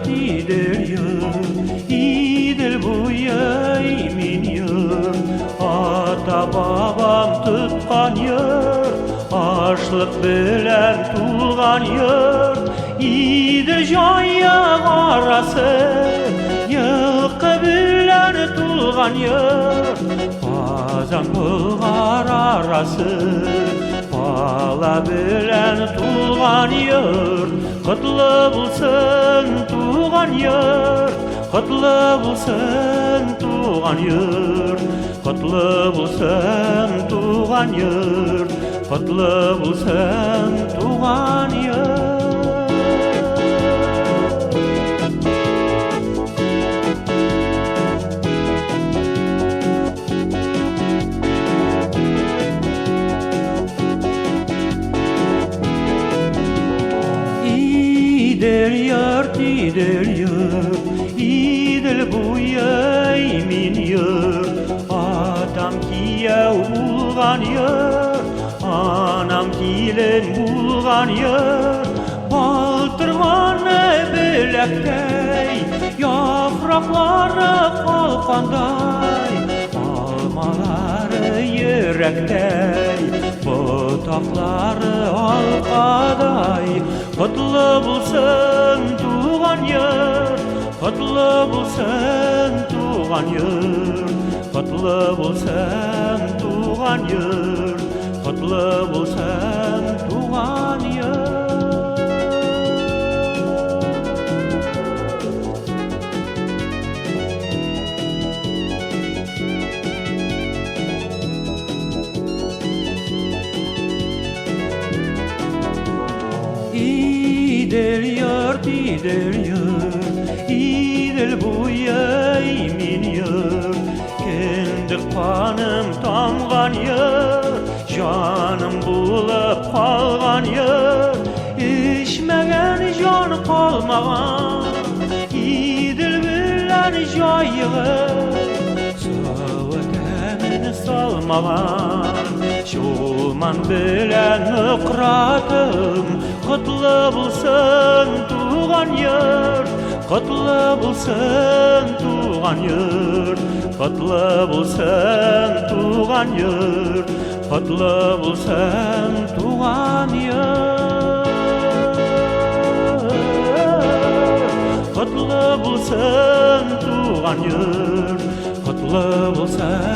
йорт, Идел йорт, Идел буе имин йорт. Ата-бабам тоткан йорт, ашлык белән тулган йорт. Идел җаек арасы, елкы белән тулган йорт. Казан Болгар арасы, бала белән тулган йорт. Котлы булсын туган йорт, котлы булсын туган йорт, котлы булсын туган йорт, котлы булсын туган йорт. Идел йорт, Идел йорт, Идел буе имин йорт. Атам кияү булган йорт, анам килен булган йорт. Балтырганы беләктәй, яфраклары калкандай, алмалары йөрәктәй, ботаклары алкадай. Котлы булсын туган йорт, котлы булсын туган йорт, котлы булсын туган йорт, котлы булсын туган йорт. Идел йорт, Идел йорт, Идел буе имин йорт. Кендек каным тамган йорт, җаным булып калган йорт. Эчмәгән җан калмаган, Идел белән җаегы, суы тәмен салмаган. Чулман белән Нократы, котлы булсын туган йорт, котлы булсын туган йорт, котлы булсын туган йорт, котлы булсын туган йорт. Котлы булсын туган йорт, котлы булсын.